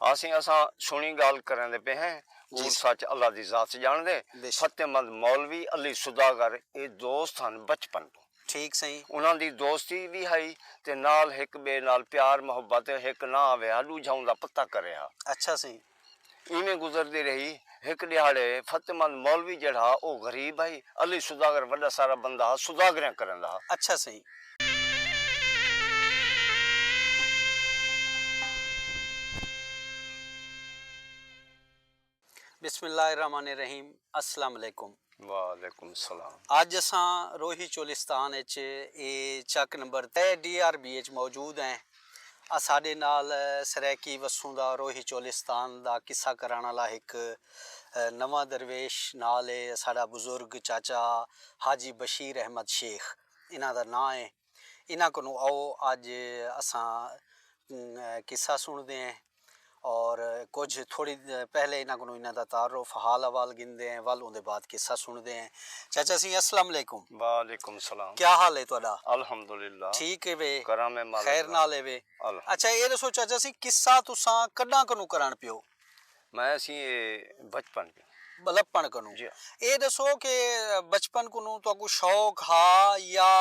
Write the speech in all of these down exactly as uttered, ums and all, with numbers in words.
آسیں اساں سنی گالھ کریندے پئے ہیں۔ جی۔ کوڑ سچ اللہ دی ذات ڄاݨدے۔ بے شک۔ فتح مند مولوی علی سوداگر اے دوست ہن بچپن توں۔ ٹھیک سئیں۔ انہاں دی دوستی وی ہئی تے نال ہک ٻئے نال پیار محبت، ہک نہ آوے ہا ݙوجھا اوندا پتہ کرے ہا۔ اچھا سئیں۔ ایویں گزردی رہی۔ ہک ݙیہاڑے فتح مند مولوی جیڑھا او غریب ہئی، علی سوداگر وݙا سارا بندہ ہا، سوداگریاں کریندا ہا۔ اچھا سئیں۔ بسم اللہ الرحمن الرحیم۔ السلام علیکم۔ وعلیکم السلام۔ اڄ اساں روہی چولستان اچ اے چک نمبر تئے ڈی آر بی اچ موجود ہیں۔ اساݙے نال سرائیکی وسوں دا روہی چولستان دا قصہ کرݨ والا ہک نواں درویش نال ہے، اساݙا بزرگ چاچا حاجی بشیر احمد شیخ انہاں دا ناں ہے۔ انہاں کنوں آؤ اڄ اساں، ام، قصہ سݨدے ہیں اور کجھ تھوڑی پہلے انہاں کنوں انہاں دا تعارف حال احوال گھندے ہیں، ول اوندے بعد قصہ سݨدے ہیں۔ چاچا سئیں السلام علیکم۔ وعلیکم السلام۔ کیا حال ہے تہاݙا؟ الحمدللہ۔ ٹھیک ہے وے؟ کرم ہے مالک خیر دا۔ نال ہے وے؟ الحمد۔ اچھا اے ݙسو چاچا سئیں قصہ تساں کݙاں کنوں کرݨ پیو؟ میں اسی اے بچپن کے۔ بلپݨ کنوں۔ جی۔ اے ݙسو کہ بچپن کنوں تہاکوں شوق ہا یا،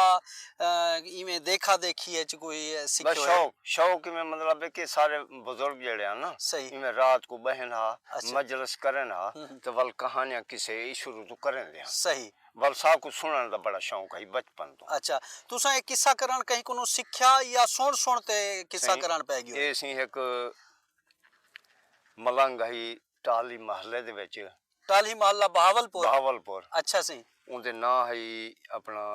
آ، ایویں دیکھا دیکھی اچ کوئی بس سکھیو ہے؟ شوق، شوق ایویں مطلب ہے کہ سارے بزرگ جڑے ہیں نا، صحیح۔ ایویں رات کو بہن ہا، اچھا۔ مجلس کرن ہا، ہوں، ہوں۔ تے ول کہانیاں قصے ای شروع تو کرن دے ہن۔ صحیح۔ ول ساکوں سنن دا بڑا شوق ہے بچپن تو۔ اچھا، تساں اے قصہ کرݨ کہیں کنوں سکھیا یا سݨ سݨ تے قصہ سئیں، کرݨ پئے ڳیو؟ اے سئیں ہک ملنگ ہئی ٹالی محلے دے وچ۔ ٹالہی محلہ بہاول پور؟ بہاول پور۔ اچھا سئیں۔ اوندے ناں ہئی اپݨا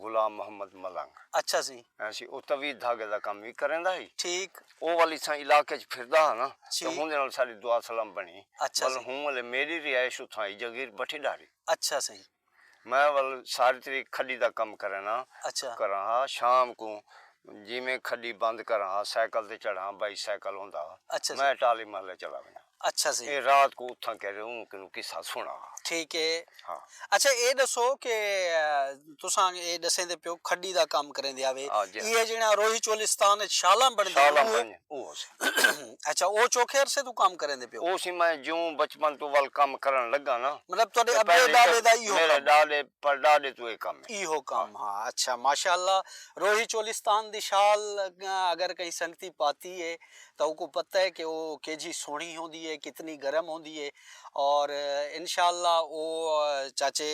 غلام محمد ملنگ۔ اچھا سئیں۔ ایسی او توی دھاڳے دا کم وی کریندا ہئی۔ ٹھیک۔ او والی تھاں علاقے چ پھردا ہا نا، تے جی۔ ہوندے نال ساݙی دعا سلام بݨی۔ اچھا ول سئیں۔ ہوں ولے میݙی رہائش اتھاں ہئی جگیر بٹھے ڈاری۔ اچھا سئیں۔ میں ول ساری تری کھڈی دا کم کرنا، اچھا۔ کراں ہا، شام کو جیویں کھڈی بند کراں ہا، سائیکل تے چڑھاں، بائی سائیکل ہوندا ہا۔ اچھا سئیں۔ میں ٹالی محلے چلا وینداں۔ اچھا سئیں۔ اے رات کو اتھاں کہہ رہے ہوں کنوں قصہ سنا۔ ٹھیک ہے۔ ہاں۔ اچھا اے ݙسو کہ، آ، تساں اے ݙسیندے پیو کھڈی دا کم کریندے آوے۔ ہاں جی۔ اے جیڑھا روہی چولستان اچ شالاں بݨدیاں شالاں اوہ؟ بݨ، اوہ سئیں۔ اچھا او چوکھے عرصے توں کم کریندے پیو؟ او سئیں میں جوں بچپن توں ول کم کرن لگا نا۔ مطلب تہاݙے تے ابے پہلے ݙاݙے تے دا ایہو میرے کم؟ ݙاݙے پڑ ݙاݙے توں اے کم ہے۔ ایہو کم، ہاں۔ ہاں، اچھا، ماشاءاللہ۔ روہی چولستان دی شال، آ، اگر کہیں سنگتی پاتی ہے، تاں اوکوں پتہ ہے کہ او کیجھی سوہݨی ہوندی ہے، کتنی گرم ہوندی ہے، اور انشاءاللہ او چاچے،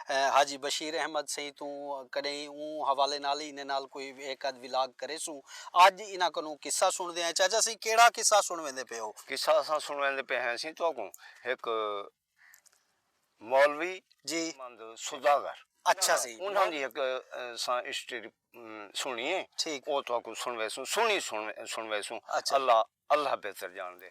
آ، حاجی بشیر احمد سئیں توں کݙہیں اوں حوالے نال ہی انہیں نال کوئی ہک ادھ ولاگ کریسوں۔ اڄ انہاں کنوں قصہ سݨدے ہیں۔ چاچا سئیں، کیڑھا قصہ سݨویندے پئے ہو؟ قصہ اساں سݨویندے پئے ہیں سئیں تہاکوں ہک مولوی جی۔ مند سوداگر۔ اچھا سئیں۔ انہاں دی ہک، آ، اساں ہسٹری، ام، سݨی ہے۔ ٹھیک۔ او تہاکوں سݨویسوں، سݨی سݨ-، سݨویسوں۔ اچھا۔ اللہ، اللہ بہتر ڄاݨدے۔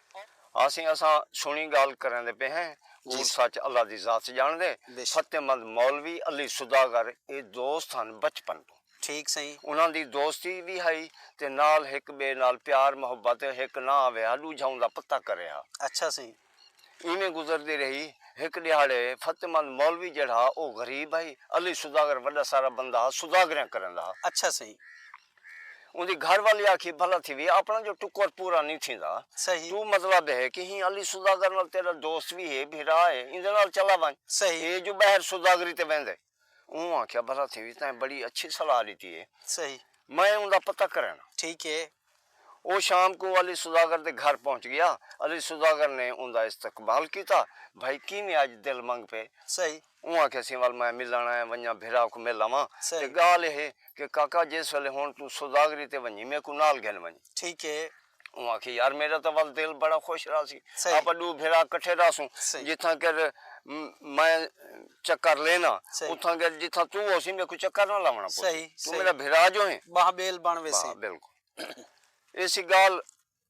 اسیں اساں سݨی ڳالھ کریندے پئے ہیں، جی۔ کوڑ سچ اللہ دی ذات ڄاݨدے۔ بے شک۔ فتح مند مولوی علی سوداگر اے دوست ہن بچپن توں۔ ٹھیک سئیں۔ انہاں دی دوستی وی ہئی تے نال ہک ٻئے نال پیار محبت، ہک نہ آوے ہا ݙوجھا اوندا پتہ کرے ہا۔ اچھا سئیں۔ ایویں گزردی رہی۔ ہک ݙیہاڑے فتح مند مولوی جیڑھا او غریب ہئی، علی سوداگر وݙا سارا بندہ ہا، سوداگریاں کریندا ہا۔ اچھا سئیں۔ اوندی گھر والی آکھی بھلا تھیوی اپݨا جو ٹکر پورا نی تھیندا۔ صحیح۔ توں مطلب ہے کہ ہی علی سوداگر نال تیݙا دوست وی ہے، بھرا ہے، ایندے نال چلا ونڄ۔ صحیح۔ اے جو ٻاہر سوداگری تے ویندے۔ اوں آکھیا بھلا تھیوی تیں بڑی اچھی صلاح ݙتی ہے۔ صحیح۔ میں اوندا پتہ کرینا۔ ٹھیک ہے۔ او شام کو علی سوداگر دے گھر پہنچ ڳیا۔ علی سوداگر نے اوندا استقبال کیتا، بھائی کیویں اڄ دل منگ پئے؟ صحیح۔ اوں آکھیا سئیں ول میں ملݨ آیا، ونڄاں بھرا کوں مل آواں۔ صحیح۔ تے ڳالھ اے ہے کہ کاکا جس ویلے ہݨ توں سوداگری تے ونڄیں میکوں نال گھن ونڄیں۔ ٹھیک ہے۔ اوں آکھیا یار میݙا تاں ول دل بڑا خوش رہسی۔ صحیح۔ آپاں ݙو بھرا کٹھے رہسوں۔ صحیح۔ جتھاں کر م-، میں چکر لینا، صحیح۔ اتھاں کر جتھاں توں ہوسی میکوں چکر نہ لاوݨا پوسی۔ صحیح، توں صحیح۔ میݙا بھرا جو ہیں۔ ٻانہہ ٻیل بݨ ویسے۔ ہاں، بالکل۔ ایسی ڳالھ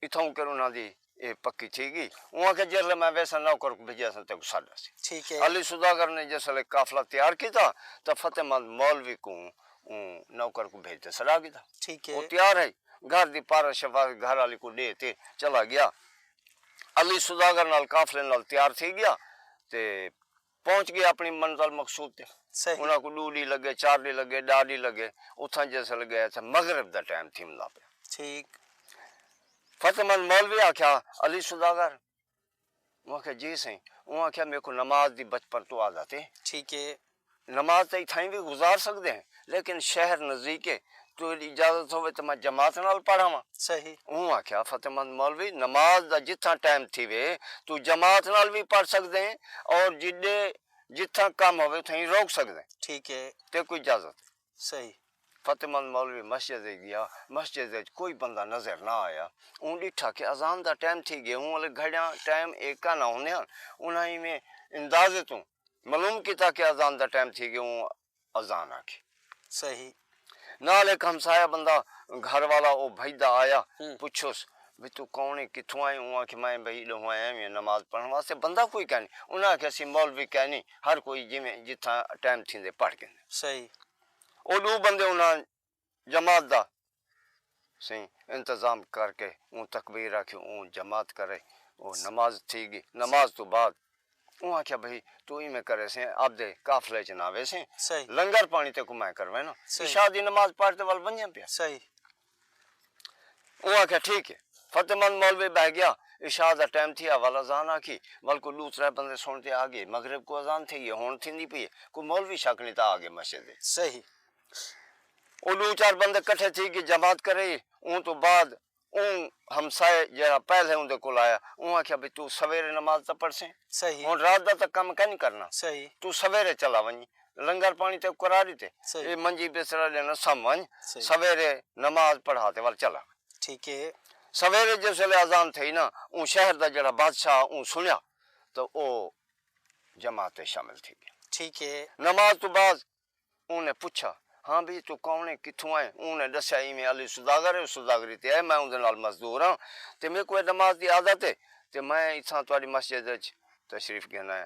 اتھاؤں کر انہاں دی اے پکی تھی ڳئی۔ اوں آکھیا جس لے میں ویساں نوکر کوں بھیجیساں تیکوں سݙ آسی۔ ٹھیک ہے۔ علی سوداگر نے جس لے قافلہ تیار کیتا تاں فتح مند مولوی کوں اوں نوکر کوں بھیج تے سݙا کیتا۔ ٹھیک ہے۔ او تیار ہے، گھر دی پارت شفا گھر والی کوں ݙے تے چلا ڳیا۔ علی سوداگر نال قافلے نال تیار تھی ڳیا تے پہنچ ڳئے اپݨی منزل مقصود تے۔ صحیح۔ انہاں کوں ݙو ݙینہہ لڳے، چار ݙینہہ لڳے، ݙاہ ݙینہہ لڳے۔ اتھاں جس لڳے تے مغرب دا ٹائم تھیوندا پیا۔ ٹھیک۔ فتح مند مولوی آکھیا، علی سوداگر؟ اوں آکھیا، جی سائیں۔ اوں آکھیا، میکوں نماز دی بچپن توں عادت ہے۔ ٹھیک ہے۔ نماز تاں اتھائیں وی گزار سڳدے ہیں، لیکن شہر نزدیک ہے، تیݙی اجازت ہووے تاں میں جماعت نال پڑھاواں۔ صحیح۔ اوں آکھیا، فتح مند مولوی، نماز دا جتھاں ٹائم تھیوے، توں جماعت نال وی پڑھ سڳدے ہیں، اور جݙے جتھاں کم ہووے اتھائیں روک سڳدے ہیں۔ ٹھیک ہے۔ تیکوں اجازت۔ صحیح۔ فتح مند مولوی مسجد اچ ڳیا، مسجد اچ کوئی بندہ نظر نہ آیا۔ اوں ݙٹھا کہ اذان دا ٹائم تھی ڳئے، اوں والے گھڑیاں ٹائم ایکا نہ ہوندے ہن۔ انہاں ایویں اندازے توں معلوم کیتا کہ اذان دا ٹائم تھی ڳئے، اوں اذان آکھی۔ صحیح۔ نال ہک ہمسایہ بندہ، گھر والا، او بھڄدا آیا، ہوں۔ پچھوس، "بھئی توں کون ہے، کتھوں آئیں؟" اوں آکھیا، "میں بھئی ݙوہوں آیا ہاں نماز پڑھݨ واسطے، بندہ کوئی کائنی۔" انہاں آکھیا، "سی مولوی کائنی، ہر کوئی جیویں جتھاں ٹائم تھیندے پڑھ گھندے۔" صحیح۔ او ݙو بندے انہاں جماعت دا سئیں انتظام کر کے اوں تکبیر آکھی، اوں جماعت کرے، او نماز تھی ڳئی۔ نماز توں بعد اوں آکھیا، "بھئی توں ایویں کریسیں، آپدے قافلے اچ نہ ویسیں، صحیح۔ لنگر پاݨی تیکوں میں کرویناں۔" صحیح۔ عشاء دی نماز پڑھ تے ول ونڄیں پیا۔ صحیح۔ اوں آکھیا، "ٹھیک ہے۔" فتح مند مولوی ٻہہ ڳیا، عشاء دا ٹائم تھیا، ول اذان آکھی، ول کوئی ݙو ترے بندے سݨ تے آ ڳئے، مغرب کوں اذان تھئی ہے، ہݨ تھیندی پئی ہے، کوئی مولوی شاکݨی تاں آ ڳئے مسجد اچ۔ صحیح۔ او ݙو چار بندے کٹھے تھی کے جماعت کرے، اوں توں بعد اوں ہمسائے جیڑھا پہلے اوندے کول آیا، اوں آکھیا، "بھئی توں سویرے نماز تاں پڑھسیں۔ صحیح۔ ہݨ رات دا تاں کم کائنی کرݨا۔ صحیح۔ توں سویرے چلا ونڄ، لنگر پاݨی تے کرا ݙتے۔ صحیح۔ اے منجی بسترا ݙے نہ سم ونڄ، صحیح۔ سویرے نماز پڑھا تے ول چلا ونڄ۔" ٹھیک ہے۔ سویرے جس ویلے اذان تھئی نا، اوں شہر دا جیڑھا بادشاہ اوں سݨیا، تاں او جماعت اچ شامل تھی ڳیا۔ ٹھیک ہے۔ نماز توں بعد اوں نے پچھا، "ہاں بھئی، توں کون ہے، کتھوں آئیں؟" اوں نے ݙسیا، "ایویں علی سوداگر ہے، سوداگری تے آئے، میں اوندے نال مزدور ہاں، تے میکوں اے نماز دی عادت ہے، تے میں اتھاں تہاݙی مسجد اچ تشریف گھن آیا۔"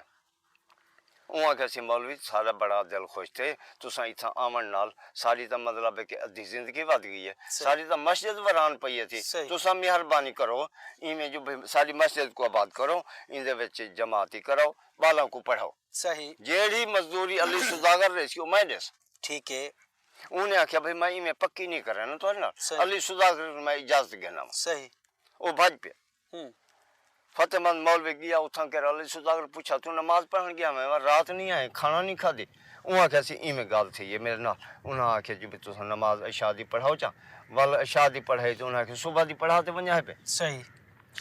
اوں آکھیا، "سی مولوی، ساݙا بڑا دل خوش تھئے، تساں اتھاں آوݨ نال ساݙی تاں مطلب ہے کہ ادھی زندگی ودھ ڳئی ہے، صحیح۔ ساݙی تاں مسجد ویران پئی ہے تھی، صحیح۔ تساں مہربانی کرو، ایویں جو بھئی ساݙی مسجد کوں آباد کرو، ایندے وچ جماعتی کرو، ٻالاں کوں پڑھاؤ۔" صحیح۔ جیڑھی مزدوری علی سوداگر ݙیسی، او میں ݙیساں۔ ٹھیک ہے۔ اوں نے آکھیا، "بھئی، میں ایویں پکی نہیں کرݨا تہاݙے نال۔ صحیح۔ علی سوداگر کوں میں اجازت گھناواں۔" صحیح۔ او بھڄ پیا۔ ہوں۔ فتح مند مولوی ڳیا اتھاں کے علی سوداگر پچھا، "توں نماز پڑھݨ ڳیا ہوئیں، رات نہیں آئیں، کھانا نہیں کھادی؟" اوں آکھیا، "سی ایویں ڳالھ تھئی ہے میݙے نال۔" انہاں آکھیا، "جی بھئی، تساں نماز عشاء دی پڑھاؤ چا۔" ول عشاء دی پڑھائی تے انہاں آکھیا، "صبح دی پڑھا تے ونڄا ہے پئے۔" صحیح۔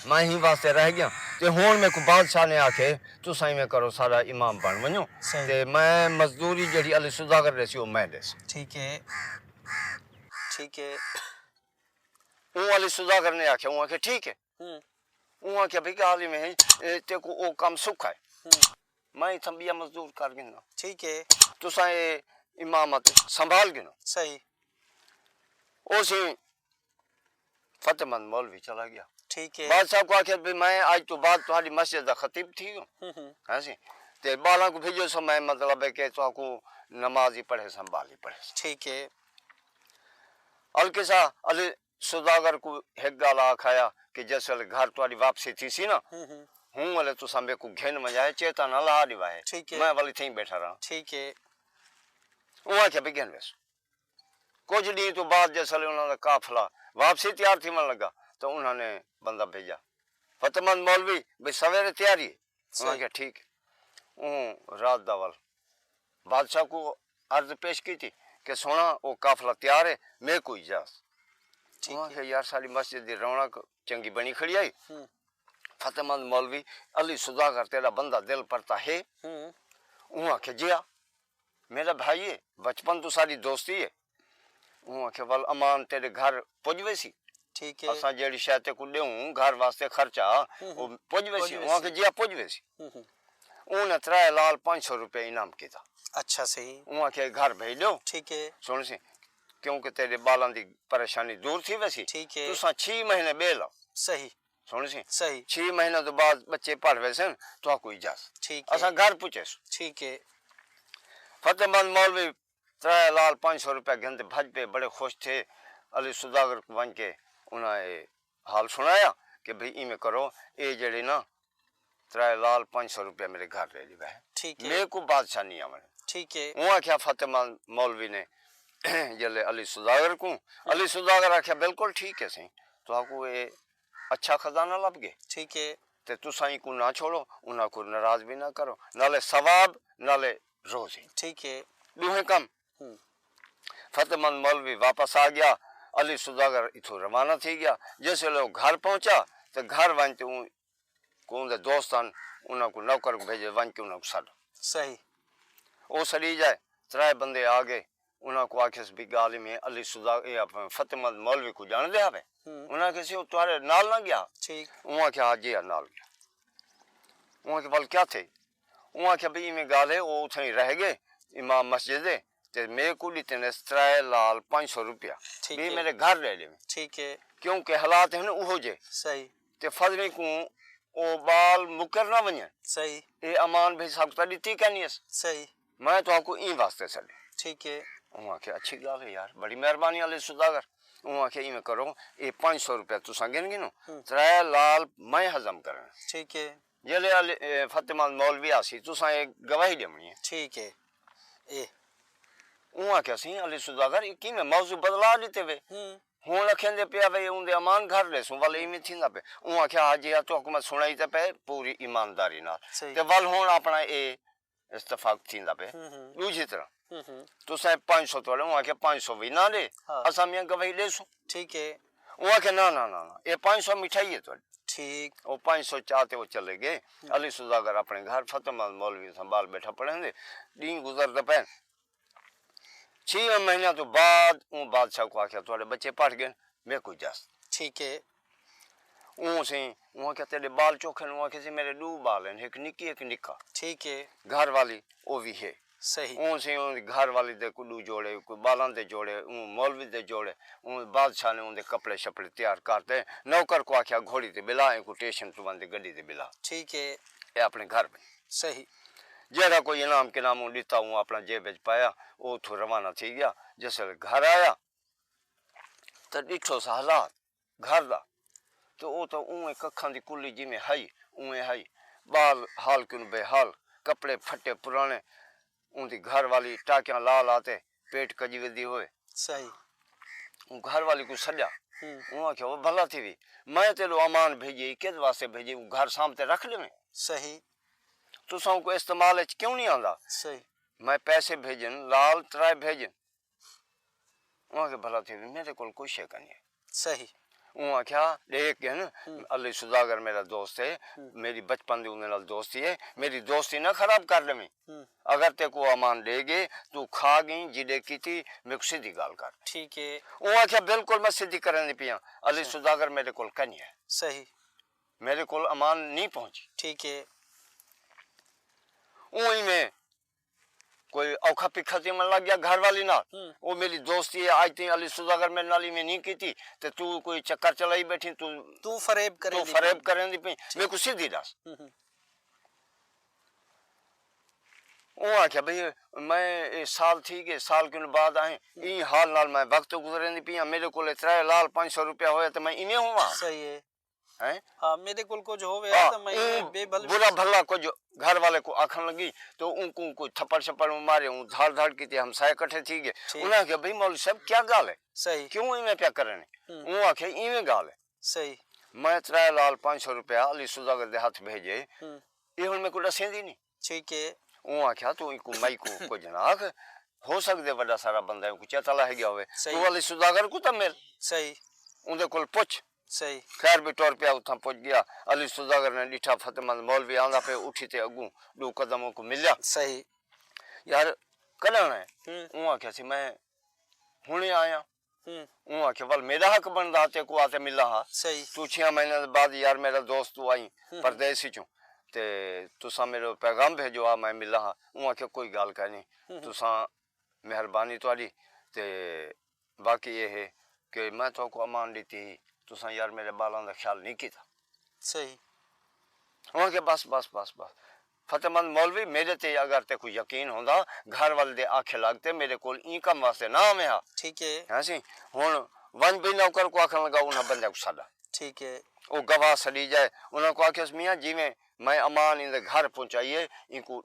میں ہیں واسطے رہ ڳیا۔ تے ہݨ میکوں بادشاہ نے آکھے، "تساں ایویں کرو، ساݙا امام بݨ ونڄو۔" صحیح۔ تے میں مزدوری جیڑھی علی سوداگر ݙیسی، او میں ݙیساں۔ ٹھیک ہے۔ ٹھیک ہے۔ اوں علی سوداگر نے آکھیا، اوں آکھیا، "ٹھیک ہے۔" ہوں۔ اوں آکھیا، "بھئی، ڳالھ ایویں ہے، اے تیکوں او کم سکھا ہے۔ ہوں۔ میں اتھاں ٻیا مزدور کر گھناں۔ ٹھیک ہے۔ تساں اے امامت سنبھال گھنو۔" صحیح۔ او سی فتح مند مولوی چلا ڳیا۔ ٹھیک ہے۔ بادشاہ کوں آکھیا، "بھئی، میں اڄ توں بعد تہاݙی مسجد دا خطیب تھی ڳیوں۔" ہوں ہوں۔ ہاں سی۔ "تے ٻالاں کوں بھیڄو سو، میں مطلب ہے کہ تہاکوں نماز ہی پڑھیساں، ٻال ہی پڑھیساں۔" ٹھیک ہے۔ القصہ علی سوداگر کوں ہک ڳالھ آکھ آیا کہ جس ویلے گھر تہاݙی واپسی تھیسی نا، ہوں ہوں۔ ہوں ویلے تساں میکوں گھن ونڄائے، چیتا نہ لا ݙیوائے۔ ٹھیک ہے۔ میں ول اتھیں ہی ٻیٹھا رہاں۔ ٹھیک ہے۔ اوں آکھیا، "بھئی، گھن ویسوں۔" کجھ ݙینھ توں بعد جس ویلے انہاں دا قافلہ واپسی تیار تھیوݨ لڳا، تاں انہاں نے بندہ بھیڄا، "فتح مند مولوی، بھئی، سویرے تیاری ہے۔" انہاں صحیح۔ آکھیا، "ٹھیک ہے۔" اوں رات دا ول بادشاہ کوں عرض پیش کیتی کہ، "سوہݨا، او قافلہ تیار ہے، میکوں اجازت۔" ٹھیک انہاں ہے۔ آکھیا، "یار، ساݙی مسجد دی رونق چنڳی بݨی کھڑی آئی۔" ہوں۔ فتح مند مولوی، علی سوداگر تیݙا بندہ دل پرتا ہے؟ ہوں۔ اوں آکھیا، "جی ہا، میݙا بھائی ہے، بچپن توں ساݙی دوستی ہے۔" اوں آکھیا، "ول امان تیݙے گھر پڄ ویسی۔ ٹھیک ہے۔ اساں جیڑھی شے تیکوں ݙیوں گھر واسطے خرچہ، ہوں ہوں۔ او پڄ ویسی۔" پڄ اوں آکھیا، ویسی۔ "جی ہا، پڄ ویسی۔" ہوں ہوں۔ اوں نے ترائے لال پنج سو روپے انعام کیتا۔ اچھا، صحیح۔ اوں آکھیا، "گھر بھیڄ ݙیو۔" ٹھیک ہے۔ سݨ سی، "کیونکہ تیݙے ٻالاں دی پریشانی دور تھی ویسی۔ ٹھیک ہے۔ تساں چھی مہینے ٻئے لاؤ۔" صحیح۔ سݨ سی۔ صحیح۔ چھی مہینے توں بعد ٻچے پڑھ ویسن، تہاکوں اجازت۔ ٹھیک ہے۔ اساں گھر پڄیسوں۔ ٹھیک ہے۔ فتح مند مولوی ترائے لال پنج سو روپیہ گھن تے بھڄ پئے، بڑے خوش تھئے۔ علی سوداگر کوں ونڄ کے انہاں اے حال سݨایا کہ بھئی ایویں کرو، اے جیڑھے نا ترائے لال پنج سو روپیہ میݙے گھر ݙے ݙیوائے۔ ٹھیک ہے۔ میکوں بادشاہ نہیں آوݨ۔ ٹھیک ہے۔ اوں آکھیا فتح مند مولوی نے جلے علی سوداگر کوں، علی سوداگر آکھیا، "بالکل ٹھیک ہے سئیں، تہاکوں اے اچھا خزانہ لب گئے۔ ٹھیک ہے۔ تے تساں اینکوں نہ چھوڑو، انہاں کوں ناراض بھی نہ کرو، نالے ثواب نالے روزی۔ ٹھیک ہے۔ ݙوہیں کم۔ ہوں۔ فتح مند مولوی واپس آ گیا، علی سوداگر اتھوں روانہ تھی گیا۔ جس ویلے او گھر پہنچا تے گھر ونڄ تے اوں کوں اوندے دوست ہن، انہاں کوں نوکر کوں بھیجے، ونڄ کے انہاں کوں سݙ۔ صحیح۔ او سݙی جائے، ترائے بندے آ گئے، انہاں کوں آکھیس بھی ڳالھ میں علی سودا، اے آپ فتح مند مولوی کوں ڄاݨدے ہاوے؟ ہوں۔ انہاں آکھیس او تہاݙے نال نہ ڳیا؟ ٹھیک۔ اوں آکھیا ہا جی ہا نال ڳیا۔ اوں آکھیا ول کیا تھئی؟ اوں آکھیا بھی ایویں ڳالھ ہے، او اتھائیں رہ ڳئے امام مسجد دے، تے میکوں ݙتے نے ترائے لال پنج سو روپیہ۔ ٹھیک بھی ہے۔ میݙے گھر ݙے ݙیویں۔ ٹھیک ہے۔ کیونکہ حالات ہن اوہو جے۔ صحیح۔ تے فضلیں کوں او ٻال مکر نہ ونڄن۔ صحیح۔ اے امان بھئی ساکوں تاں ݙتی کائنی اس۔ صحیح۔ میں تہاکوں ایں واسطے سݙے۔ ٹھیک ہے۔ اوں آکھیا اچھی ڳالھ ہے یار، بڑی مہربانی علی سوداگر۔ اوں آکھیا ایویں کرو، اے پنج سو روپیہ تساں گھن گھنو، ہوں۔ ترائے لال میں ہضم کرݨ۔ ٹھیک ہے۔ جیلے علی، اے، فتح مند مولوی آسی، تساں اے گواہی ݙیوݨی ہے۔ ٹھیک ہے۔ اے۔ اوں آکھیا سئیں علی سوداگر، اے کیویں موضوع بدلا ݙتے وے؟ ہوں۔ ہݨ اکھیندے پیا وے اوندے امان گھر ݙیسوں، ول ایویں تھیندا پئے۔ اوں آکھیا ہا جی ہا تہاکوں میں سݨائی تے پئے پوری ایمانداری نال۔ صحیح۔ تے ول ہݨ اپݨا اے اتفاق تھیندا پئے۔ ہوں ہوں۔ ݙوجھی طرح ہوں ہوں۔ تساں پنج سو تہاݙے، اوں آکھیا پنج سو وی نہ ݙے، ہاں۔ اساں میاں گواہی ݙیسوں۔ ٹھیک ہے۔ اوں آکھیا نہ نہ نہ نہ، اے پنج سو مٹھائی ہے تہاݙی۔ ٹھیک۔ او پنج سو چا تے او چلے ڳئے۔ ہوں۔ علی سوداگر اپݨے گھر فتح مند مولوی ساں ٻال ٻیٹھا پڑھیندے۔ ݙینہہ گزردے پئے۔ چھی مہینیاں توں بعد اوں بادشاہ کوں آکھیا تہاݙے ٻچے پڑھ ڳئے، میکوں اجازت۔ ٹھیک ہے۔ اوں سئیں، اوں آکھیا تیݙے ٻال چوکھے ہن؟ اوں آکھیا سئیں میݙے ݙو ٻال ہن، ہک نکی ہک نکا۔ ٹھیک ہے۔ گھر والی او وی ہے۔ صحیح۔ اوں سئیں اوندی گھر والی دے کوئی ݙو جوڑے، کوئی ٻالاں دے جوڑے، اوں مولوی دے جوڑے، اوں بادشاہ نے اوندے کپڑے شپڑے تیار کر تے نوکر کوں آکھیا گھوڑی تے ٻلا، اینکوں ٹیشن توں ونڄ تے گݙی تے ٻلا۔ ٹھیک ہے۔ اے اپݨے گھر ونڄ۔ صحیح۔ جیڑھا کوئی انعام کنعام اوں ݙتا اوں اپݨا جیب وچ پایا، او اتھوں روانہ تھی ڳیا۔ جس ویلے گھر آیا تاں ݙٹھوس حالات گھر دا، تے او تاں اونویں ککھاں دی کلی جیویں ہئی، اونویں ہئی۔ ٻال حال کنوں بے حال، کپڑے پھٹے پراݨے، اوندی گھر والی ٹاکیاں لا لا تے پیٹ کڄی ودی ہوئے۔ صحیح۔ اوں گھر والی کوں سݙیا۔ ہوں۔ اوں آکھیا، او بھلا تھیوی، میں تیݙو امان بھیڄے، کس واسطے بھیڄے؟ اوں گھر سانبھ تے رکھ ݙیویں۔ صحیح۔ تساں اونکوں استعمال اچ کیوں نہیں آندا؟ صحیح۔ میں پیسے بھیڄن، لال ترائے بھیڄن۔ اوں آکھیا بھلا تھیوی، میݙے کول کوئی شے کائنی ہے۔ صحیح۔ اوں آکھیا ݙیکھ ڳئے نا، ہوں۔ علی سوداگر میݙا دوست ہے، ہوں۔ میݙی بچپن دی اوندے نال دوستی ہے، میݙی دوستی نہ خراب کر ݙیویں۔ ہوں۔ اگر تیکوں امان ݙے ڳئے، توں کھا ڳئیں، جیݙے کیتی، میکوں سدھی ڳالھ کر۔ ٹھیک ہے۔ اوں آکھیا بالکل میں سدھی کریندی پیاں، علی صحیح۔ سوداگر میݙے کول کائنی ہے۔ صحیح۔ میݙے کول امان نہیں پہنچی۔ ٹھیک ہے۔ اوں ایویں کوئی اوکھا پکھا تھیوݨ لڳ ڳیا گھر والی نال۔ ہوں۔ او میݙی دوستی ہے، اڄ تئیں علی سوداگر میݙے نال ایویں نہیں کیتی، تے توں کوئی چکر چلائی ٻیٹھیں، توں توں فریب کریں توں دی فریب پئی۔ کریندی پئیں، ٹھیک۔ میکوں سدھی ݙس۔ ہوں ہوں۔ اوں آکھیا بھئی میں اے سال تھی ڳئے، سال کنوں بعد آئیں، ہوں۔ ایں حال نال میں وقت گزریندی پئی ہاں، میݙے کول ترائے لال پنج سو روپیہ ہویا تے میں ایویں ہوواں؟ صحیح ہے۔ ہیں؟ ہاں، میݙے کول کجھ ہووے ہاں، تاں میں اوں ایویں بے بھل برا بھلا کجھ گھر والے کوں آکھݨ لڳی، تے اونکوں کوئی تھپڑ شپڑ مارے، اوں دھاڑ دھاڑ کیتی، ہمسائے اکٹھے تھی ڳئے۔ ٹھیک۔ انہاں آکھیا، بھئی مولوی صاحب، کیا ڳالھ ہے؟ صحیح۔ کیوں ایویں پیا کرݨے؟ ہوں۔ اوں آکھیا، ایویں ڳالھ ہے۔ صحیح۔ میں ترائے لال پنج سو روپیہ علی سوداگر دے ہتھ بھیڄے، ہوں۔ اے ہݨ میکوں ݙسیندی نہیں۔ ٹھیک ہے۔ اوں آکھیا، توں اینکوں مئی کوں کجھ نہ آکھ، ہو سڳدے وݙا سارا بندہ اینکوں چیتا لہہ ڳیا ہووے۔ صحیح۔ توں علی سوداگر کوں تاں مل۔ صحیح۔ اوندے کول پچھ۔ صحیح۔ خیر بھی ٹر پیا، اتھاں پڄ ڳیا۔ علی سوداگر نے ݙٹھا فتح مند مولوی آندا پئے، اٹھی تے اڳوں ݙو قدم اونکوں ملیا۔ صحیح۔ یار، کݙاں آئیں؟ ہوں۔ اوں آکھیا سی، میں ہݨے آیاں۔ ہوں۔ اوں آکھیا، ول میݙا حق بݨدا ہا تیکوں آ تے ملاں ہا۔ صحیح۔ توں چھیاں مہینے دے بعد یار میݙا دوست توں آئیں ہوں۔ پردیس اچوں، تے تساں میݙے پیغام بھیجو آ، میں ملاں ہا۔ اوں آکھیا، کوئی ڳالھ کائنی، ہوں۔ تساں مہربانی تہاݙی، تے باقی اے ہے کہ میں تہاکوں امان ݙتی ہئی، تساں یار میݙے ٻالاں دا خیال نہیں کیتا۔ صحیح۔ ہݨ کہ بس، بس، بس، بس۔ فتح مند مولوی، میݙے تے اگر تیکوں یقین ہوندا، گھر والے دے آکھے لڳ تے میݙے کول ایں کم واسطے نہ آویں ہا۔ ٹھیک ہے۔ ہاں سی، ہݨ ونڄ بھئی نوکر کوں آکھݨ لڳا، انہاں بندیاں کوں سݙا۔ ٹھیک ہے۔ او گواہ سݙی جائے، انہاں کوں آکھیس، میاں جیویں میں امان ایندے گھر پہنچائی ہے، اینکوں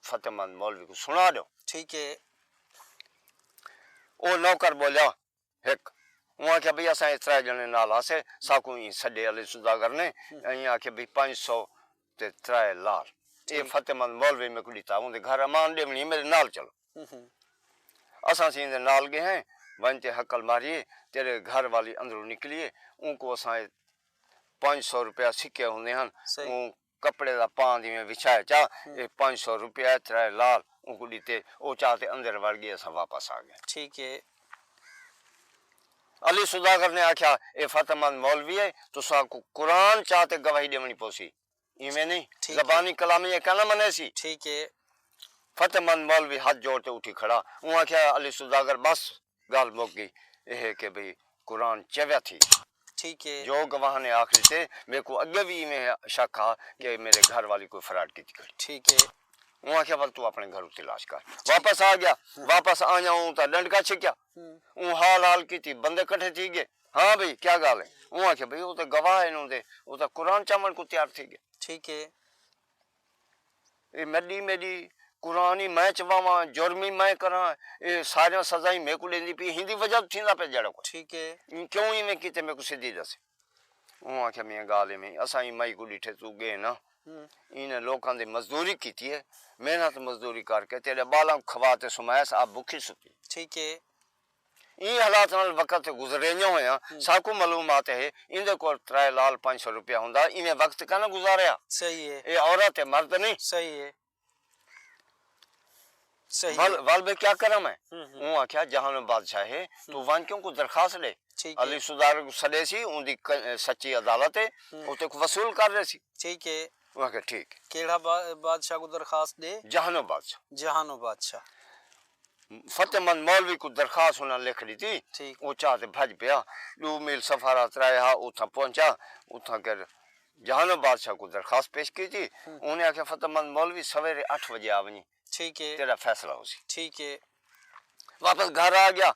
فتح مند مولوی کوں سݨا ݙیو۔ ٹھیک ہے۔ او نوکر ٻولیا، ہک۔ اوں آکھیا بھئی اساں اے ترائے ڄݨے نال ہاسے، ساکوں ایں سݙے علی سوداگر نے، ایں آکھیا بھئی پنج سو تے ترائے لال۔ اے فتح مند مولوی میکوں ݙتا، اوندے گھر امان ݙیوݨی، میݙے نال چلو۔ اساں سئیں دے نال ڳئے ہیں، ونڄ تے ہکل ماری، تیݙے گھر والی اندروں نکلی ہے، اونکوں اساں اے پنج سو روپیہ سکے ہوندے ہن، اوں کپڑے دا پاند ایویں وچھائے چا، اے پنج سو روپیہ ہے، ترائے لال اونکوں ݙتے، او چا تے اندر وڑ ڳئے، اساں واپس آ ڳئے۔ ٹھیک ہے۔ علی سوداگر نے آکھیا، اے فتح مند مولوی ہے، تساں کوں قرآن چا تے گواہی ݙیوݨی پوسی۔ ایویں نہیں، ٹھیک ہے۔ زبانی کلامی اے کنا منے سی۔ ٹھیک ہے۔ فتح مند مولوی ہتھ جوڑ تے اٹھی کھڑا۔ اوں آکھیا، علی سوداگر، بس، ڳالھ مک ڳئی۔ اے ہے کہ بھئی قرآن چویا تھی۔ ٹھیک ہے۔ جو گواہ نے آکھ ݙتے، میکوں اڳے وی ایویں شک ہا کہ میرے گھر والی کوئی فراڈ کیتی کھڑی۔ ٹھیک ہے۔ اوں آکھیا، ول توں اپݨے گھروں تلاش کر۔ واپس آ ڳیا، واپس آیا اوں تاں ݙنڈکا چھکیا۔ اوں حال حال کیتی، بندے کٹھے تھی ڳئے۔ ہاں بھئی، کیا ڳالھ ہے؟ اوں آکھیا، بھئی، او تاں گواہ ہن اوندے، او تاں قرآن چاوݨ کوں تیار تھی ڳئے۔ ٹھیک ہے۔ اے مڈی میڈی قرآن ہی میں چواواں، جرم ہی میں کراں، اے ساریاں سزائیں میکوں ݙیندی پئی، ہیندی وجہ توں تھیندا پیا جیڑھا کجھ۔ ٹھیک ہے۔ ایں کیوں ایویں کیتے، میکوں سدھی ݙسے۔ اوں آکھیا، میاں، ڳالھ ایویں، اساں ایں مائی کوں ݙٹھے توں ڳئے نا، ایں نے لوکاں دی مزدوری کیتی ہے، محنت مزدوری کر کے تیݙے ٻالاں کوں کھوا تے سمائس، آپ بکھی ستی۔ ٹھیک ہے۔ ایں حالات نال وقت گزریندا ہویا، ساکوں معلومات ہے، ایندے کول ترائے لال پنج سو روپیہ ہوندا، ایویں وقت کنا گزاریا۔ صحیح ہے۔ اے عورت ہے، مرد نہیں۔ صحیح ہے۔ صحیح ول، ہے۔ ول بے کیا کراں میں؟ اوں آکھیا، جہانو بادشاہ ہے، تو ونڄ کے اونکوں درخواست ݙے۔ ٹھیک ہے۔ علی سوداگر کوں سݙے سی، اوندی ک-، سچی عدالت ہے، او تیکوں وصول کر ݙے سی۔ ٹھیک ہے۔ اوں آکھیا، ٹھیک ہے۔ کیڑھا با-، بادشاہ کوں درخواست ݙے؟ جہانو بادشاہ۔ جہانو بادشاہ۔ فتح مند مولوی کوں درخواست انہاں لکھ ݙتی۔ ٹھیک۔ او چا تے بھڄ پیا۔ ݙو میل سفر ہا، ترائے ہا، اتھاں پہنچا، اتھاں کر جہانو بادشاہ کوں درخواست پیش کیتی۔ انہیں آکھیا، فتح مند مولوی، سویرے اٹھ وڄے آ ونڄی۔ ٹھیک ہے۔ تیݙا فیصلہ ہوسی۔ ٹھیک ہے۔ واپس گھر آ ڳیا۔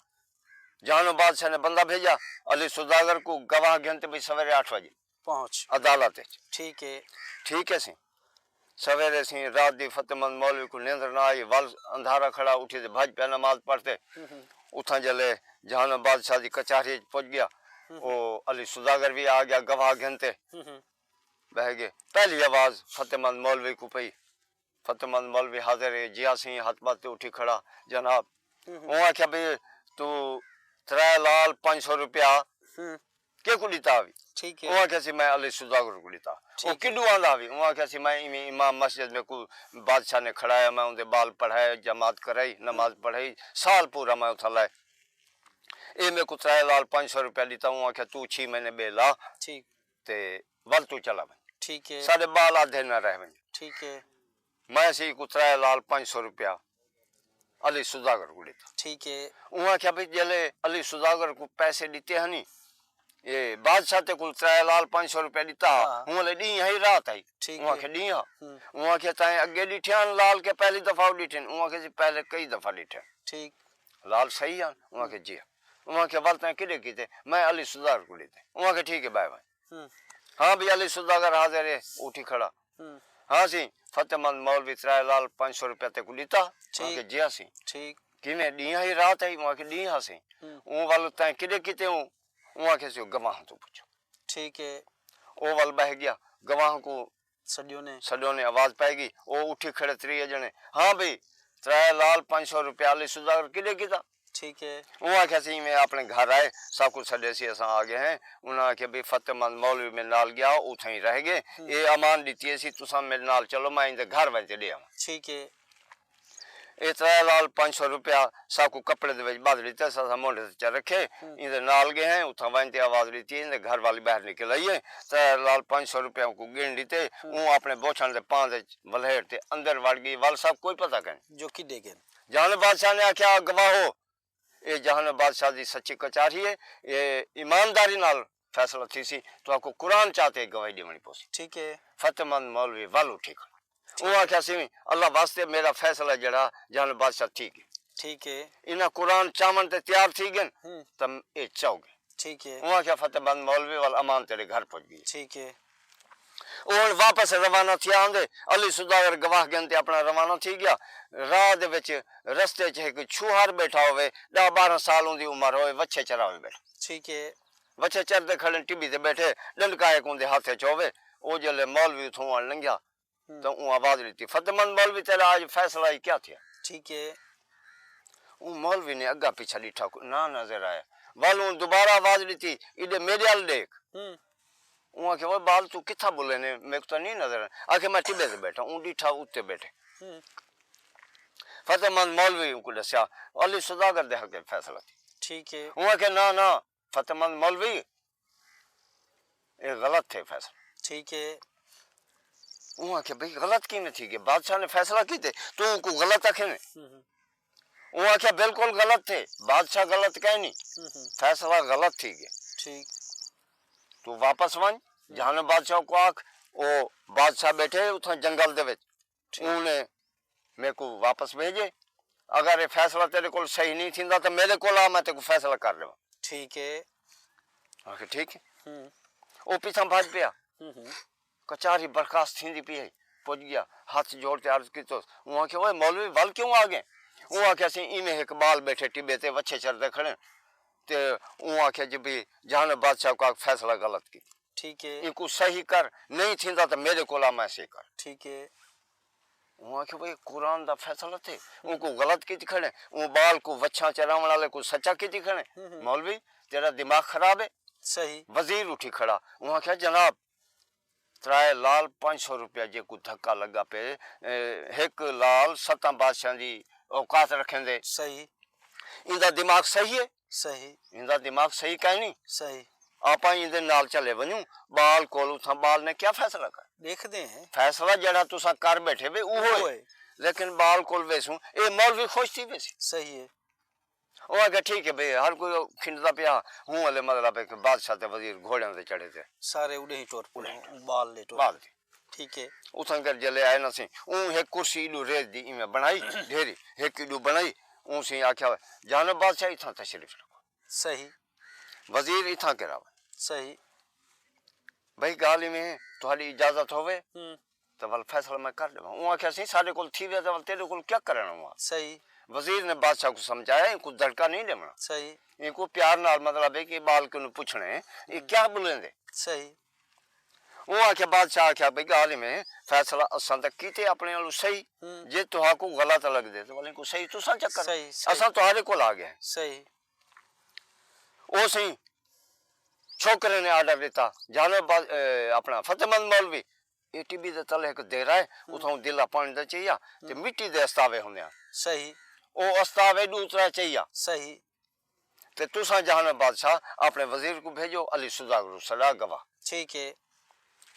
جہانو بادشاہ نے بندہ بھیجا، علی سوداگر کوں گواہ گھن تے بھئی سویرے اٹھ وڄے پہنچ۔ عدالت وچ۔ ٹھیک ہے۔ ٹھیک ہے سی۔ سویرے سی رات دی فتح مند مولوی کوں نیندر نہ آئی، ول اندھارا کھڑا، اٹھی تے بھڄ پیا نماز پڑھ تے۔ اتھاں جلے جہانو بادشاہ دی کچہری وچ پڄ ڳیا۔ او علی سوداگر وی آ ڳیا گواہ گھن تے۔ ٻہہ ڳئے۔ پہلی آواز فتح مند مولوی کوں پئی۔ فتح مند مولوی حاضر ہے، جی آسیں، ہتھ ٻدھ تے اٹھی کھڑا، جناب۔ اوں آکھیا، بھئی، توں ترائے لال پنج سو روپیہ کیکوں ݙتا ہوئی؟ ٹھیک ہے۔ اوں آکھیا سی، میں علی سوداگر کوں ݙتا۔ او کݙوں آندا ہوئی؟ اوں آکھیا سی، میں ایویں امام مسجد میکوں بادشاہ نے کھڑایا، میں اوندے ٻال پڑھائے، جماعت کرائی، نماز پڑھائی، سال پورا میں اتھاں لائے۔ اے میکوں ترائے لال پنج سو روپیہ ݙتا۔ اوں آکھیا، توں چھی مہینے ٻئے لا۔ ٹھیک۔ تے ول توں چلا ونڄ۔ ٹھیک ہے۔ ساݙے ٻال آدھے نہ رہ ونڄن۔ ٹھیک ہے۔ میں سی کوں ترائے لال پنج سو روپیہ علی سوداگر کوں ݙتا۔ ٹھیک ہے۔ اوں آکھیا، بھئی، جیلے علی سوداگر کوں پیسے ݙتے ہنی، اے بادشاہ تے کوں ترائے لال پنج سو روپیہ ݙتا، ہاں۔ ہوں والے ݙینہہ ہئی، رات ہئی۔ ٹھیک اوں ہے۔ آکھیا، ݙینہہ ہا۔ اوں آکھیا، تائیں اڳے ݙٹھے ہن لال کے پہلی دفعہ او ݙٹھے ہن؟ اوں آکھیا سی، پہلے کئی دفعہ ݙٹھے ہن۔ ٹھیک۔ لال صحیح ہن؟ اوں آکھیا، جی ہاں۔ اوں آکھیا، ول تائیں کݙے کیتے؟ میں علی سوداگر کوں ݙتے۔ اوں آکھیا، ٹھیک ہے، بائے بائے۔ ہاں بھئی، علی سوداگر حاضر ہے، اٹھی کھڑا۔ ہاں سی، فتح مند مولوی ترائے لال پنج سو روپیہ تیکوں ݙتا؟ اوں آکھیا، جی ہاں سی۔ ٹھیک۔ کیویں، ݙینہہ ہئی، رات ہئی؟ اوں آکھیا، ݙینہہ ہا سی۔ اوں ول تائیں کݙے کیتے؟ اوں، اوں آکھیا سی، گواہاں توں پچھو۔ ٹھیک ہے۔ او ول ٻہہ ڳیا، گواہاں کوں سݙیو نے۔ سݙیو نے، آواز پئے ڳئی، او اٹھی کھڑے تریہے ڄݨے، ہاں بھئی، ترائے لال پنج سو روپیہ علی سوداگر کݙے کیتا؟ ٹھیک ہے۔ اوں آکھیا سی، میں اپݨے گھر آئے، ساکوں سݙے سی، اساں آ ڳئے ہیں۔ انہاں آکھیا، بھئی، فتح مند مولوی میرے نال ڳیا، اتھاں ہی رہ ڳئے، اے امان ݙتی سی، تساں میرے نال چلو، میں ایندے گھر ونڄ تے ݙے آواں۔ ٹھیک ہے۔ اے ترائے لال پنج سو روپیہ ساکوں کپڑے دے وچ ٻدھ ݙتے، اساں مونڈھے تے چا رکھے، ایندے نال ڳئے ہیں، اتھاں ونڄ تے آواز ݙتی، ایندے گھر والی ٻاہر نکل آئی ہے، ترائے لال پنج سو روپیہ کوں ڳݨ ݙتے، اوں اپݨے بوچھݨ دے پاند وچ ولھیڑ تے اندر وڑ ڳئی، ول ساکوں کوئی پتہ کائنی۔ جو کݙے ڳئن۔ جہانو بادشاہ نے آکھیا، گواہو! اے جہانو بادشاہ دی سچی کچہری ہے، اے ایمانداری نال فیصلہ تھیسی، تہاکوں قرآن چا تے گواہی ݙیوݨی پوسی۔ ٹھیک ہے۔ فتح مند مولوی ول اٹھی کھڑا۔ اوں آکھیا، سئیں، اللہ واسطے میرا فیصلہ جیڑھا جہانو بادشاہ تھی ڳئے۔ ٹھیک ہے۔ انہاں قرآن چاوݨ تے تیار تھی ڳئن، تاں اے چاؤ ڳئے۔ ٹھیک ہے۔ اوں آکھیا، فتح مند مولوی، ول امان تیݙے گھر پڄ ڳئی۔ ٹھیک ہے۔ او ہݨ واپس روانہ تھیا آندے، علی سوداگر گواہ گھن تے اپݨا روانہ تھی ڳیا۔ راہ دے وچ، رستے اچ ہک چھوہر ٻیٹھا ہووے، ݙاہ ٻارہاں سال اوندی عمر ہووے، وچھے چراوے ٻیٹھا۔ ٹھیک ہے۔ وچھے چردے کھڑن، ٹٻی تے ٻیٹھے، ݙنڈکا ہک اوندے ہتھ اچ ہووے۔ او جیلے مولوی اتھوں آن لنگھیا، ہوں۔ تاں اوں آواز ݙتی، "فتح مند مولوی، تیݙا اڄ فیصلہ ہی کیا تھیا؟" ٹھیک ہے۔ اوں مولوی نے اڳاں پچھاں ݙٹھا، کوئی نہ نظر آیا۔ ول اوں دوبارہ آواز ݙتی، "ایݙے میݙے ال ݙیکھ۔" ہوں۔ اوں آکھیا، "اوئے ٻال، توں کتھاں ٻلے نے؟ میکوں تاں نہیں نظر آیا۔" آکھیا، "میں ٹٻے تے ٻیٹھا۔" اوں ݙٹھا اتے ٻیٹھے۔ ہوں۔ فتح مند مولوی اونکوں ݙسیا، علی سوداگر دے حق اچ فیصلہ تھی۔ ٹھیک ہے۔ اوں آکھیا، "نہ، نہ، فتح مند مولوی، اے غلط تھئے فیصلہ۔" ٹھیک ہے۔ اوں آکھیا، "بھئی، غلط کیویں تھی ڳئے؟ بادشاہ نے فیصلہ کیتے، توں اونکوں غلط آکھیں نے؟" ہوں ہوں۔ اوں آکھیا، "بالکل غلط تھئے، بادشاہ غلط کائنی، ہوں ہوں۔ فیصلہ غلط تھی ڳئے۔ ٹھیک۔ توں واپس ونڄ، ہوں۔ جہانو بادشاہ کوں آکھ، او بادشاہ ٻیٹھے اتھاں جنگل دے وچ۔" ٹھیک۔ اوں نے میکوں واپس بھیڄے۔ اگر اے فیصلہ تیݙے کول صحیح نہیں تھیندا تاں میݙے کول آ، میں تیکوں فیصلہ کر ݙیواں۔ ٹھیک ہے۔ آکھے، "ٹھیک ہے۔" ہوں۔ او پچھاں بھڄ پیا۔ ہوں ہوں۔ کچہری برخاست تھیندی پئی ہئی۔ پڄ ڳیا، ہتھ جوڑ تے عرض کیتوس۔ اوں آکھیا، "اوئے مولوی، ول کیوں آ ڳئے؟" اوں آکھیا، "سئیں، ایویں ہک ٻال ٻیٹھے ٹٻے تے، وچھے چردے کھڑن۔" تے اوں آکھیا جی، "بھئی، جہانو بادشاہ کوں آکھ، فیصلہ غلط کیتے۔" ٹھیک ہے۔ اینکوں صحیح کر، نہیں تھیندا تاں میݙے کول آ، میں صحیح کر۔ ٹھیک ہے۔ اوں آکھیا، "بھئی، قرآن دا فیصلہ تھئے، اونکوں غلط کیتی کھڑے، اوں ٻال کوں وچھاں چراوݨ والے کوں سچا کیتی کھڑے۔" ہوں ہوں۔ مولوی، تیݙا دماغ خراب ہے؟ صحیح۔ وزیر اٹھی کھڑا، اوں آکھیا، "جناب، ترائے لال پنج سو روپیہ جیکوں دھکا لڳا پئے، اے، ہک لال ستاں بادشاہاں دی اوقات رکھیندے۔ صحیح۔ ایندا دماغ صحیح ہے؟" صحیح۔ ایندا دماغ صحیح کائنی۔ صحیح۔ آپاں ایندے نال چلے ونڄوں، ٻال کول اتھاں ٻال نے کیا فیصلہ کر؟ ݙیکھدے ہیں۔ فیصلہ جیڑھا تساں کر ٻیٹھے وے، اوہو اوہو ہے۔ ہے۔ لیکن ٻال کول ویسوں، اے مولوی خوش تھی ویسی۔ صحیح ہے۔ او آکھیا، "ٹھیک ہے بھئی، ہر کوئی کھنڈدا پیا، ہوں ہلے مطلب ہے کہ بادشاہ تے وزیر گھوڑیاں تے چڑھے تے۔" سارے اݙے ہی ٹر پئے، اݙے۔ ٻال لے ٹر۔ ٻال دے۔ ٹھیک ہے۔ اتھاں کر جلے آئے نا سئیں، اوں ہک کرسی ایݙو ریت دی ایویں بݨائی، ڈھیری، ہک ایݙو بݨائی، اوں سئیں آکھیا، "جہانو بادشاہ، اتھاں تشریف رکھو۔" صحیح۔ "وزیر، اتھاں کرا ونڄ۔" صحیح۔ "بھئی، ڳالھ ایویں ہے، تہاݙی اجازت ہووے، ہوں۔ تاں ول فیصلہ میں کر ݙیواں۔" اوں آکھیا، "سئیں، ساݙے کول تھیوے تاں ول تیݙے کول کیا کرݨ ہوا؟" صحیح۔ وزیر نے بادشاہ کوں سمجھایا، اینکوں دھڑکا نہیں ݙیوݨا۔ صحیح۔ اینکوں پیار نال، مطلب ہے کہ ٻال کنوں پچھݨے، اے ہوں۔ کیا ٻلیندے؟ صحیح۔ اوں آکھیا، بادشاہ آکھیا، "بھئی، ڳالھ ایویں، فیصلہ اساں تاں کیتے اپݨے والوں صحیح، ہوں۔ جے تہاکوں غلط لڳدے تاں ول اینکوں صحیح تساں چکر، صحیح، صحیح۔ اساں تہاݙے کول آ ڳئے ہیں۔" صحیح۔ او سئیں، چھوکرے نے آرڈر ݙتا، "جہانو با-، اے، اپݨا فتح مند مولوی، اے ٹٻی دے تلے ہک دیرہ ہے، ہوں۔ اتھاں دلہ پاݨی دا چاہیا، تے ہوں۔ مٹی دے استاوے ہوندے ہن۔" صحیح۔ او استاوے ݙو ترے چاہیا۔ صحیح۔ تے تساں جہانو بادشاہ اپݨے وزیر کوں بھیڄو، علی سوداگر کوں سݙا، گواہ۔ ٹھیک ہے۔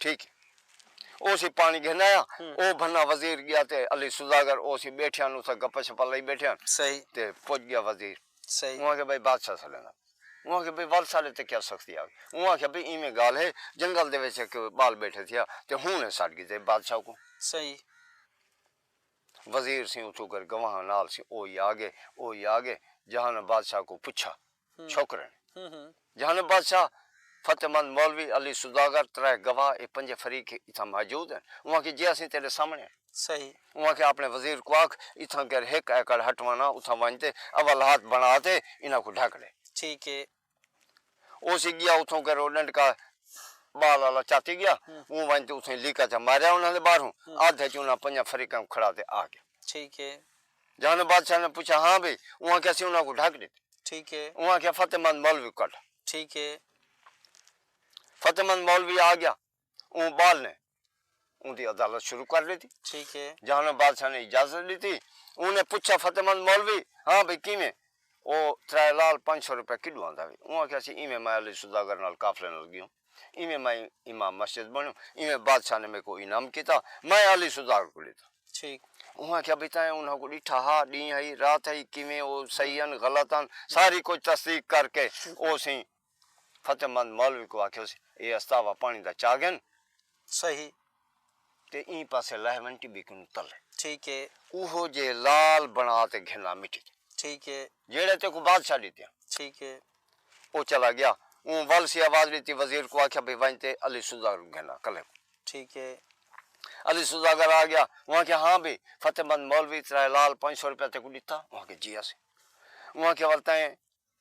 ٹھیک ہے۔ او سئیں پاݨی گھن آیا، ہوں۔ او بھنا وزیر ڳیا تے علی سوداگر، او سئیں ٻیٹھیاں اتھاں گپاں شپاں لائی ٻیٹھیاں۔ صحیح۔ تے پڄ ڳیا وزیر۔ صحیح۔ اوں آکھیا، "بھئی، بادشاہ سݙیندا۔" اوں آکھیا، "بھئی، ول ساݙے تے کیا سختی آ ڳئی؟" اوں آکھیا، "بھئی، ایویں ڳالھ ہے، جنگل دے وچ ہک ٻال ٻیٹھے تھیا، تے ہݨ سݙ ڳئے تے بادشاہ کوں۔" صحیح۔ وزیر سئیں اتھوں کر گواہاں نال سئیں او ہی آ ڳئے، او ہی آ ڳئے۔ جہانو بادشاہ کوں پچھا، ہوں۔ چھوکرے نے۔ ہوں ہوں۔ جہانو بادشاہ، فتح مند مولوی، علی سوداگر، ترے گواہ، اے پنجے فریق اتھاں موجود ہن۔ اوں آکھیا، "جی، اسیں تیݙے سامݨے ہن۔" صحیح۔ اوں آکھیا، "اپݨے وزیر کوں آکھ، اتھاں کر ہک ایکڑ ہٹوانا، اتھاں ونڄ تے اول ہاتھ بݨا تے انہاں کوں ڈھک ݙے۔" ٹھیک ہے۔ او سئیں ڳیا اتھوں کر او ݙنڈکا ٻال والا چاتی ڳیا، ہوں۔ اوں ونڄ تے اتھیں لیکا چا ماریا انہاں دے ٻاہروں، ہوں۔ ادھ اچ انہاں پنجاں فریقاں کوں کھڑا تے آ ڳیا۔ ٹھیک ہے۔ جہانو بادشاہ نے پچھا، "ہاں بھئی؟" اوں آکھیا، "سئیں انہاں کوں ڈھک ݙتے۔" ٹھیک ہے۔ اوں آکھیا، "فتح مند مولوی کوں کڈھ۔" ٹھیک ہے۔ فتح مند مولوی آ ڳیا، اوں ٻال نے اوندی عدالت شروع کر ݙتی۔ ٹھیک ہے۔ جہانو بادشاہ نے اجازت ݙتی۔ اوں نے پچھا، "فتح مند مولوی، ہاں بھئی، کیویں؟ او ترائے لال پنج سو روپے کݙوں آندا وی؟" اوں آکھیا، "سئیں، ایویں میں علی سوداگر نال قافلے نال ڳیوں، ایویں میں امام مسجد بݨیوں، ایویں بادشاہ نے میکوں انعام کیتا، میں علی سوداگر کوں ݙتا۔" ٹھیک۔ اوں آکھیا، "بھئی، تیں انہاں کوں ݙٹھا ہا، ݙینہہ ہئی، رات ہئی، کیویں او صحیح ہن، غلط ہن؟" ساری کجھ تصدیق کر کے او سئیں فتح مند مولوی کوں آکھیوس، "اے استاوا پاݨی دا چا گھن۔" صحیح۔ تے ایں پاسے لہہ ونڄ ٹٻی کنوں تلے۔ ٹھیک ہے۔ اوہو جے لال بݨا تے گھن آ مٹی تے۔ ٹھیک ہے۔ جیڑھے تیکوں بادشاہ ݙتیاں۔ ٹھیک ہے۔ او چلا ڳیا۔ اوں ول سئیں آواز ݙتی، وزیر کوں آکھیا، "بھئی، ونڄ تے علی سوداگر کوں گھن آ کلھے کوں۔" ٹھیک ہے۔ علی سوداگر آ گیا، اوں آکھیا ہاں بھئی فتح مند مولوی ترائے لال پنج سو روپیہ تیکوں ݙتا؟ اوں آکھیا جی اسیں۔ اوں آکھیا ول تیں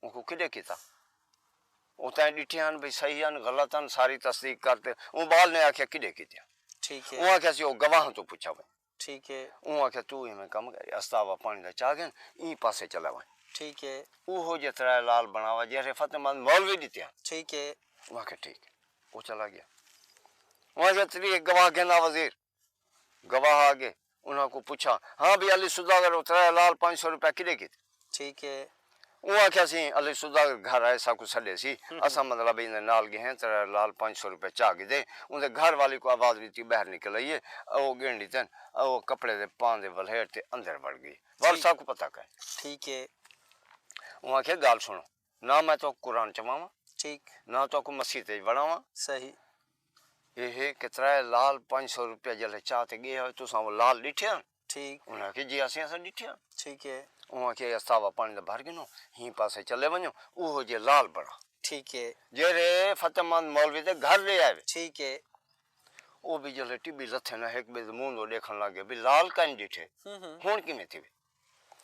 اونکوں کݙے کیتا؟ او تیں ݙٹھے ہن بھئی صحیح ہن غلط ہن، ساری تصدیق کر تے۔ اوں ٻال نے آکھیا کݙے کیتیاں؟ ٹھیک ہے۔ اوں آکھیا سی او گواہاں توں پچھا ونڄ۔ ٹھیک ہے۔ اوں آکھیا توں ایویں کم کر، استاوا پاݨی دا چا گھن، ایں پاسے چلا ونڄ۔ ٹھیک ہے۔ اوہو جے ترائے لال بݨاوا جیڑھے فتح مند مولوی ݙتے ہن۔ ٹھیک ہے۔ اوں آکھیا ٹھیک ہے۔ او چلا گیا۔ اوں آکھیا تریہہ گواہ گھن آ وزیر۔ گواہ آ ڳئے، انہاں کوں پچھا ہاں بھئی علی سوداگر او ترائے لال پنج سو روپیہ کݙے کیتے؟ ٹھیک ہے۔ اوں آکھیا سئیں علی سوداگر گھر آئے ساکوں سݙے سی، اساں مطلب ایندے نال ڳئے ہیں ترائے لال پنج سو روپیہ چا گھدے، اوندے گھر والی کوں آواز ݙتی ٻاہر نکل آئی ہے، او ڳݨ ݙتن، او کپڑے دے پاندے ولھیٹ تے اندر وڑ ڳئی۔ ول ساکوں پتہ کائے۔ ٹھیک ہے۔ اوں آکھیا ڳالھ سݨو، نہ میں تہاکوں قرآن چواواں، ٹھیک۔ نہ تہاکوں مسیت اچ وڑاواں۔ صحیح۔ اے ہے کہ ترائے لال پنج سو روپیہ جلے چا تے ڳئے ہوئے تساں او لال ݙٹھے ہن؟ ٹھیک۔ انہاں آکھیا جی اسیں اساں ݙٹھے ہن۔ ٹھیک ہے۔ اوں آکھیا اے استاوا پاݨی دا بھر گھنو، ہیں پاسے چلے ونڄو، اوہو جے لال بݨا۔ ٹھیک ہے۔ جیڑھے فتح مند مولوی دے گھر ݙے آئے وے۔ ٹھیک ہے۔ او بھی جلے ٹٻی لتھے نہ ہک ٻئے دے منہ دو ݙیکھݨ لڳ ڳئے بھی لال کائنی ݙٹھے۔ ہوں ہوں۔ ہݨ کیویں تھیوے؟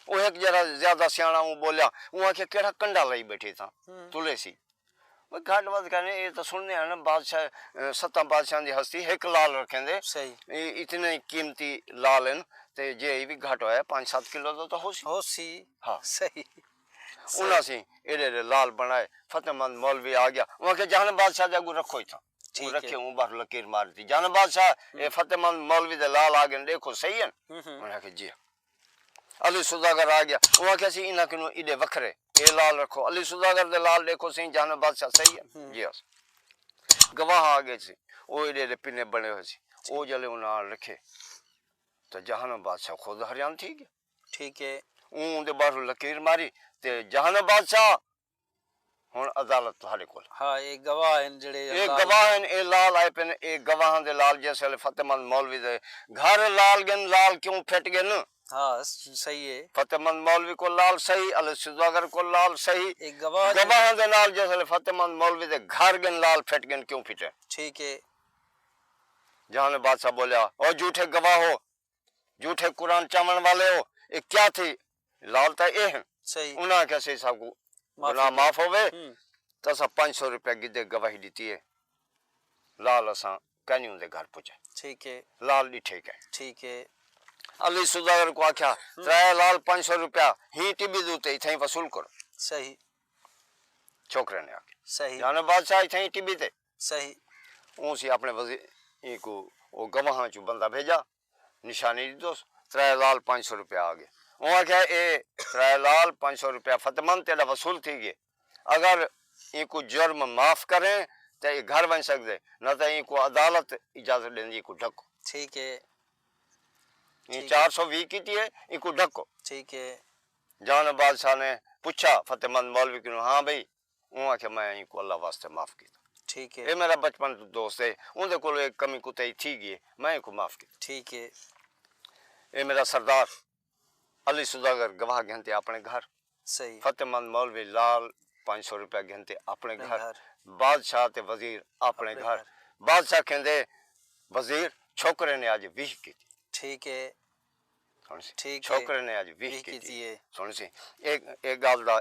او ہک جیڑھا زیادہ سیاݨا اوں ٻولیا، اوں آکھیا کیڑھا کنڈا لائی ٻیٹھے تاں؟ ہوں۔ تلے سی۔ وے گھٹ ودھ کائنی، اے تاں سݨدے ہن بادشاہ، اے، ستاں بادشاہاں دی ہستی ہک لال رکھیندے۔ صحیح۔ اے اتنے قیمتی لال ہن تے جے اے وی گھٹ ہویا پنج ست کلو دا تاں ہوسی۔ ہوسی۔ ہاں۔ صحیح۔ انہاں سی ایݙے ایݙے لال بݨائے، فتح مند مولوی آ ڳیا، اوں آکھیا جہانو بادشاہ دے اڳوں رکھو اتھاں۔ ٹھیک اوں ہے۔ رکھے اوں ٻاہر لکیر مار ݙتی۔ جہانو بادشاہ، اے فتح مند مولوی دے لال آ ڳئن، ݙیکھو صحیح ہن؟ ہوں ہوں۔ انہاں آکھیا جی ہاں۔ علی سوداگر آ ڳیا، اوں آکھیا سی انہاں کنوں ایݙے وکھرے، اے لال رکھو، علی سوداگر دے لال ݙیکھو سئیں جہانو بادشاہ صحیح ہن؟ ہوں۔ جی ہاں۔ گواہ آ ڳئے سی، او ایݙے ایݙے پنے بݨے ہوئے سی، او جلے انہاں آن رکھے تاں جہانو بادشاہ خود حیران تھی ڳیا۔ ٹھیک ہے۔ اوں اوندے ٻاہروں لکیر ماری تے جہانو بادشاہ ہݨ عدالت تہاݙے کول۔ ہاں، اے گواہ ہن جیڑھے اے لال گواہ ہن، اے لال آئے پن، اے گواہاں دے لال جس ویلے فتح مند مولوی دے گھر لال ڳن، لال کیوں پھٹ ڳن؟ ہاں، س-، صحیح ہے۔ فتح مند مولوی کول لال صحیح، علی سوداگر کول لال صحیح۔ اے گواہ جیڑھے گواہاں دے نال جس ویلے فتح مند مولوی دے گھر ڳن، لال پھٹ ڳن، کیوں پھٹے؟ ٹھیک ہے۔ جہانو بادشاہ ٻولیا، او جھوٹے گواہ ہو، جھوٹے قرآن چاوݨ والے ہو، اے کیا تھی؟ لال تاں اے ہن۔ صحیح۔ انہاں آکھیا سئیں ساکوں معافی گناہ ݙیو۔ معاف ہووے، ہوں۔ تاں اساں پنج سو روپیہ گھدے گواہی ݙتی ہے۔ لال اساں کائنی اوندے گھر پڄے۔ ٹھیک ہے۔ لال ݙٹھے کائنی۔ ٹھیک ہے۔ علی سوداگر کوں آکھیا، ہوں۔ ترائے لال پنج سو روپیہ ہیں ٹٻی دے اتے اتھائیں وصول کرو۔ صحیح۔ چھوکرے نے آکھیا۔ صحیح۔ جہانو بادشاہ اتھائیں ٹٻی تے۔ صحیح۔ اوں سی اپݨے وزیر اینکوں او گواہاں چوں بندہ بھیڄا۔ نشانی ݙتوس، ترائے لال پنج سو روپیہ آ ڳئے۔ اوں آکھیا اے ترائے لال پنج سو روپیہ فتح مند تیݙا وصول تھی ڳئے، اگر اینکوں جرم معاف کریں تے اے گھر ونڄ سڳدے، نہ تاں اینکوں عدالت اجازت ݙیندی اینکوں ڈھکو۔ ٹھیک ہے۔ ایں ٹھیک ہے۔ چار سو ویہہ کیتی ہے، اینکوں ڈھکو۔ ٹھیک ہے۔ جہانو بادشاہ نے پچھا فتح مند مولوی کنوں، ہاں بھئی، اوں آکھیا میں اینکوں اللہ واسطے معاف کیتا۔ ٹھیک ہے۔ اے میݙا بچپن توں دوست ہے، اوندے کولوں اے کمی کوتاہی تھی ڳئی ہے، میں اینکوں معاف کیتا۔ ٹھیک ہے۔ اے میݙا سردار علی سوداگر گواہ گھن تے اپݨے گھر۔ صحیح۔ فتح مند مولوی لال پنج سو روپیہ گھن تے اپݨے اپݨے گھر۔ گھر۔ بادشاہ تے وزیر اپݨے اپݨے گھر۔ گھر۔ بادشاہ کھیندے وزیر چھوکرے نے اڄ ویہہ کیتی۔ ٹھیک ہے۔ سݨ سی۔ ٹھیک ہے۔ چھوکرے نے اڄ ویہہ ویہہ کیتی۔ کیتی ہے۔ سݨ سی۔ اے، اے ڳالھ دا